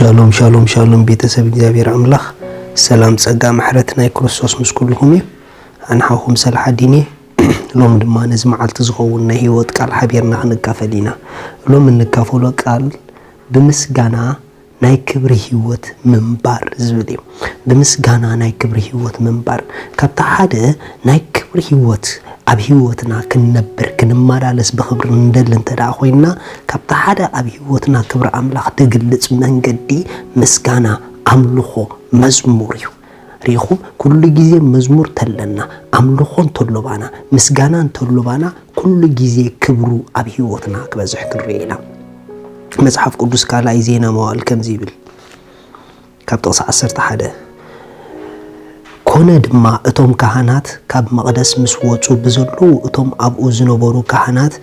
ሻሎም ሻሎም ሻሎም፣ ቤተሰብ እግዚኣብሔር ኣምላኽ፣ ሰላም ጸጋ ምሕረት ናይ ክርስቶስ ምስ ኩልኹም እዩ። ኣንሓኹም ሰልሓዲን እየ። ሎም ድማ ነዚ መዓልቲ ዝኸውን ናይ ህይወት ቃል ሓቢርና ክንካፈል ኢና። ሎም እንካፈሎ ቃል ብምስጋና ናይ ክብሪ ህይወት ምንባር ዝብል እዩ። ብምስጋና ናይ ክብሪ ህይወት ምንባር፣ ካብቲ ሓደ ናይ ክብሪ ህይወት ኣብ ህይወትና ክንነብር ክንመላለስ ብኽብሪ ንደሊ እንተ ደኣ ኮይንና፣ ካብቲ ሓደ ኣብ ህይወትና ክብሪ ኣምላኽ ደግልጽ መንገዲ ምስጋና፣ ኣምልኾ፣ መዝሙር እዩ። ርኢኹም፣ ኩሉ ግዜ መዝሙር ተለና፣ ኣምልኾ እንተሎ ባና፣ ምስጋና እንተሎ ባና፣ ኩሉ ግዜ ክብሩ ኣብ ህይወትና ክበዝሕ ክንርኢ ኢና። መጽሓፍ ቅዱስ ካልኣይ ዜና መዋእል ከምዚ ይብል፣ ካብ ጥቕሲ ዓሰርተ ሓደ፣ ኮነ ድማ እቶም ካህናት ካብ መቕደስ ምስ ወጹ ብዘለዉ እቶም ኣብኡ ዝነበሩ ካህናት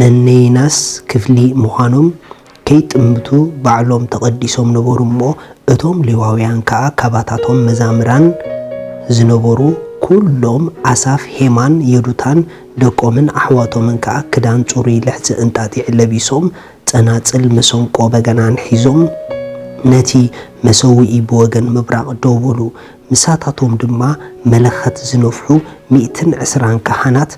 ነነይናስ ክፍሊ ምዃኖም ከይጥምቱ ባዕሎም ተቐዲሶም ነበሩ እሞ፣ እቶም ሌዋውያን ከኣ ካባታቶም መዛምራን ዝነበሩ ኩሎም፣ ኣሳፍ፣ ሄማን፣ የዱታን፣ ደቆምን ኣሕዋቶምን ከኣ ክዳን ጽሩይ ልሕጺ እንጣጢዕ ለቢሶም፣ ጸናጽል፣ መሰንቆ፣ በገናን ሒዞም ነቲ መሰውኢ ብወገን ምብራቕ ደው በሉ። ምሳታቶም ድማ መለኸት ዝነፍሑ ሚእትን ዕስራን ካህናት።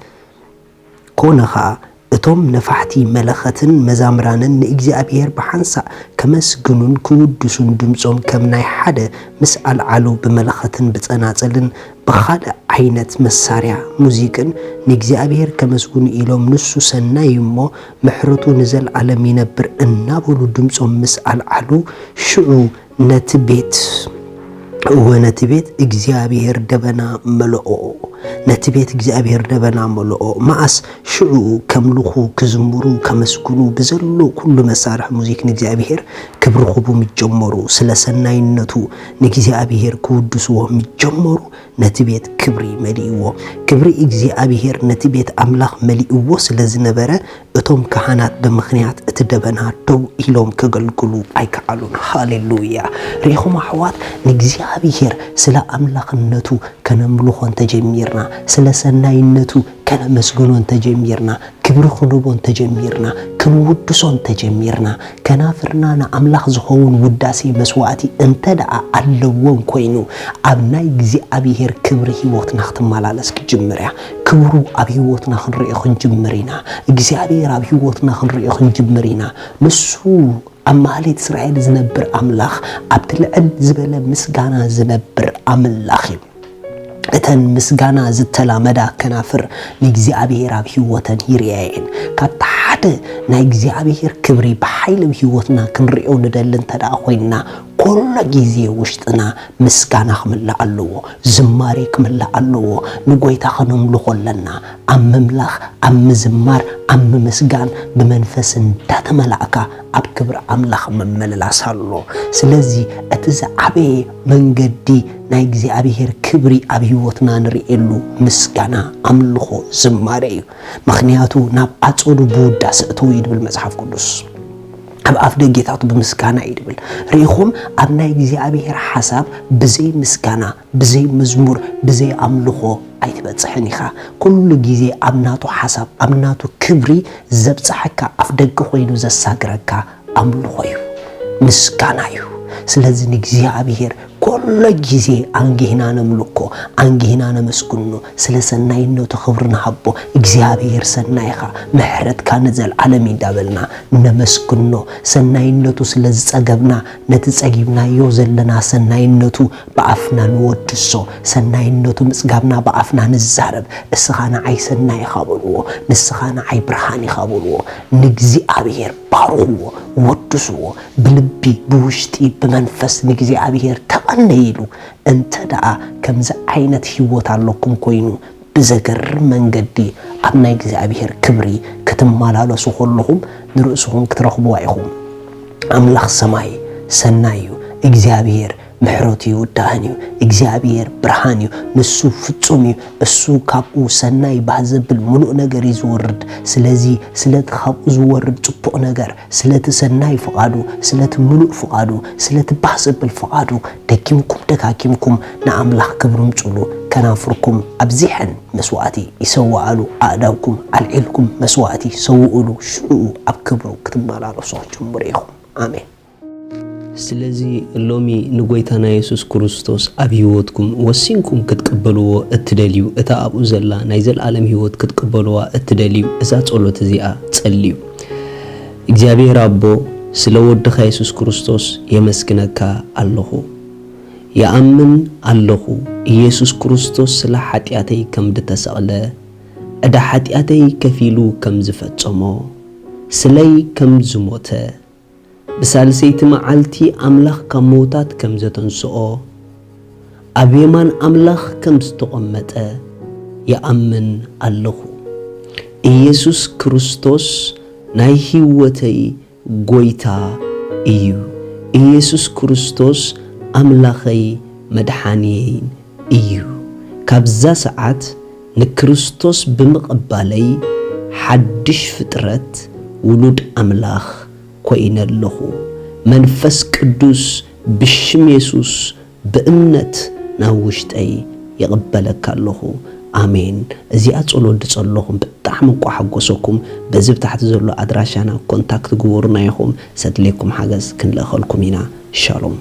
ኮነ ኸኣ፣ እቶም ነፋሕቲ መለኸትን መዛምራንን ንእግዚኣብሔር ብሓንሳእ ከመስግኑን ክውድሱን ድምጾም ከም ናይ ሓደ ምስ ኣልዓሉ፣ ብመለኸትን ብጸናጽልን ብኻልእ ዓይነት መሳርያ ሙዚቅን ንእግዚኣብሔር ከመስግኑ ኢሎም፣ ንሱ ሰናይ እዩ እሞ ምሕረቱ ንዘለዓለም ይነብር እናበሉ ድምጾም ምስ ኣልዓሉ፣ ሽዑ ነቲ ቤት፣ እወ፣ ነቲ ቤት እግዚኣብሔር ደበና መለኦ። ነቲ ቤት እግዚኣብሔር ደበና መለኦ። መኣስ ሽዑ ከምልኹ፣ ክዝምሩ፣ ከመስግኑ ብዘሎ ኩሉ መሳርሒ ሙዚክ ንእግዚኣብሔር ክብሪ ክህቡ ምስ ጀመሩ፣ ስለ ሰናይነቱ ንእግዚኣብሔር ክውድስዎ ምስ ጀመሩ፣ ነቲ ቤት ክብሪ መሊእዎ። ክብሪ እግዚኣብሔር ነቲ ቤት ኣምላኽ መሊእዎ ስለ ዝነበረ፣ እቶም ካህናት ብምኽንያት እቲ ደበና ደው ኢሎም ከገልግሉ ኣይከኣሉን። ሃሌሉያ! ርኢኹም ኣሕዋት፣ ንእግዚኣብሔር ስለ ኣምላኽነቱ ከነምልኾ እንተጀሚርና፣ ስለ ሰናይነቱ ከነመስግኖ እንተጀሚርና፣ ክብሪ ክንቦ እንተጀሚርና፣ ክንውድሶ እንተጀሚርና፣ ከናፍርና ንኣምላኽ ዝኸውን ውዳሴ መስዋእቲ እንተ ደኣ ኣለዎን ኮይኑ፣ ኣብ ናይ እግዚኣብሔር ክብሪ ህይወትና ክትመላለስ ክጅምር እያ። ክብሩ ኣብ ህይወትና ክንሪኦ ክንጅምር ኢና። እግዚኣብሔር ኣብ ህይወትና ክንሪኦ ክንጅምር ኢና። ንሱ ኣብ ማህሌት እስራኤል ዝነብር ኣምላኽ፣ ኣብቲ ልዕል ዝበለ ምስጋና ዝነብር ኣምላኽ እዩ። እተን ምስጋና ዝተላመዳ ከናፍር ንእግዚኣብሔር ኣብ ህይወተን ይርኣየን። ካብቲ ሓደ ናይ እግዚኣብሔር ክብሪ ብሓይሊ ኣብ ህይወትና ክንሪኦ ንደሊ እንተ ደኣ ኮይንና፣ ኩሉ ግዜ ውሽጥና ምስጋና ክምላእ ኣለዎ፣ ዝማሬ ክምላእ ኣለዎ። ንጎይታ ከነምልኾ ኣለና። ኣብ ምምላኽ፣ ኣብ ምዝማር፣ ኣብ ምምስጋን ብመንፈስ እንዳተመላእካ ኣብ ክብሪ ኣምላኽ ምምልላስ ኣሎ። ስለዚ እቲ ዝዓበየ መንገዲ ናይ እግዚኣብሔር ክብሪ ኣብ ህይወትና ንርእየሉ ምስጋና፣ ኣምልኾ፣ ዝማሬ እዩ። ምኽንያቱ ናብ ኣጸዱ ብውዳሰ እተዉ እዩ ድብል መጽሓፍ ቅዱስ። ኣብ ኣፍ ደጌታቱ ብምስጋና እዩ ድብል። ርኢኹም፣ ኣብ ናይ እግዚኣብሔር ሓሳብ ብዘይ ምስጋና፣ ብዘይ መዝሙር፣ ብዘይ ኣምልኾ ኣይትበጽሕን ኢኻ። ኩሉ ግዜ ኣብ ናቱ ሓሳብ፣ ኣብ ናቱ ክብሪ ዘብጽሐካ፣ ኣፍ ደገ ኮይኑ ዘሳግረካ ኣምልኾ እዩ፣ ምስጋና እዩ። ስለዚ ንእግዚኣብሔር ኩሉ ግዜ ኣንጊህና ነምልኮ፣ ኣንጊህና ነመስግኖ፣ ስለ ሰናይነቱ ክብሪ ንሃቦ። እግዚኣብሔር ሰናይኻ፣ ምሕረትካ ንዘለዓለም እዩ እንዳበልና ነመስግኖ። ሰናይነቱ ስለ ዝጸገብና፣ ነቲ ጸጊብናዮ ዘለና ሰናይነቱ ብኣፍና ንወድሶ። ሰናይነቱ ምጽጋብና ብኣፍና ንዛረብ። እስኻ ንዓይ ሰናይ ኢኻ በልዎ፣ ንስኻ ንዓይ ብርሃን ኢኻ በልዎ። ንእግዚኣብሔር ባርኽዎ፣ ወድስዎ። ብልቢ፣ ብውሽጢ፣ ብመንፈስ ንእግዚኣብሔር ተቐነይሉ። እንተ ደኣ ከምዚ ዓይነት ህይወት ኣለኩም ኮይኑ፣ ብዘገርም መንገዲ ኣብ ናይ እግዚኣብሔር ክብሪ ክትመላለሱ ከለኹም ንርእስኹም ክትረኽብዋ ኢኹም። ኣምላኽ ሰማይ ሰናይ እዩ። እግዚኣብሔር ምሕረቱ ይውዳእን እዩ። እግዚኣብሔር ብርሃን እዩ። ንሱ ፍጹም እዩ። እሱ ካብኡ ሰናይ ባህ ዘብል ምሉእ ነገር እዩ ዝወርድ። ስለዚ ስለቲ ካብኡ ዝወርድ ጽቡቕ ነገር፣ ስለቲ ሰናይ ፍቓዱ፣ ስለቲ ምሉእ ፍቓዱ፣ ስለቲ ባህ ዘብል ፍቓዱ ደኪምኩም ደጋጊምኩም ንኣምላኽ ክብሪ ምጽሉ። ከናፍርኩም ኣብዚሐን መስዋእቲ ይሰውኣሉ፣ ኣእዳውኩም ኣልዒልኩም መስዋእቲ ሰውእሉ፣ ሽዑ ኣብ ክብሩ ክትመላለሱ ክትጅምሩ ኢኹም። ኣሜን። ስለዚ ሎሚ ንጎይታና የሱስ ክርስቶስ ኣብ ህይወትኩም ወሲንኩም ክትቅበልዎ እትደልዩ፣ እታ ኣብኡ ዘላ ናይ ዘለኣለም ህይወት ክትቅበልዋ እትደልዩ፣ እዛ ጸሎት እዚኣ ጸልዩ። እግዚኣብሔር ኣቦ፣ ስለ ወድኻ የሱስ ክርስቶስ የመስግነካ ኣለኹ። ይኣምን ኣለኹ፣ ኢየሱስ ክርስቶስ ስለ ሓጢኣተይ ከም ዝተሰቕለ፣ ዕዳ ሓጢኣተይ ከፊሉ ከም ዝፈጸሞ፣ ስለይ ከም ዝሞተ፣ ብሳልሰይቲ መዓልቲ ኣምላኽ ካብ ምዉታት ከም ዘተንስኦ፣ ኣብ የማን ኣምላኽ ከም ዝተቐመጠ ይኣምን ኣለኹ። ኢየሱስ ክርስቶስ ናይ ህይወተይ ጎይታ እዩ። ኢየሱስ ክርስቶስ ኣምላኸይ መድሓንየይን እዩ። ካብዛ ሰዓት ንክርስቶስ ብምቕባለይ ሓድሽ ፍጥረት ውሉድ ኣምላኽ ኮይነ ኣለኹ። መንፈስ ቅዱስ ብሽም የሱስ ብእምነት ናብ ውሽጠይ ይቕበለካ ኣለኹ። ኣሜን። እዚኣ ጸሎት ዝጸለኹም ብጣዕሚ እንቋ ሓጎሰኩም። በዚ ብታሕቲ ዘሎ ኣድራሻና ኮንታክት ግበሩና ኢኹም። ዘድልየኩም ሓገዝ ክንልእኸልኩም ኢና። ሻሎም።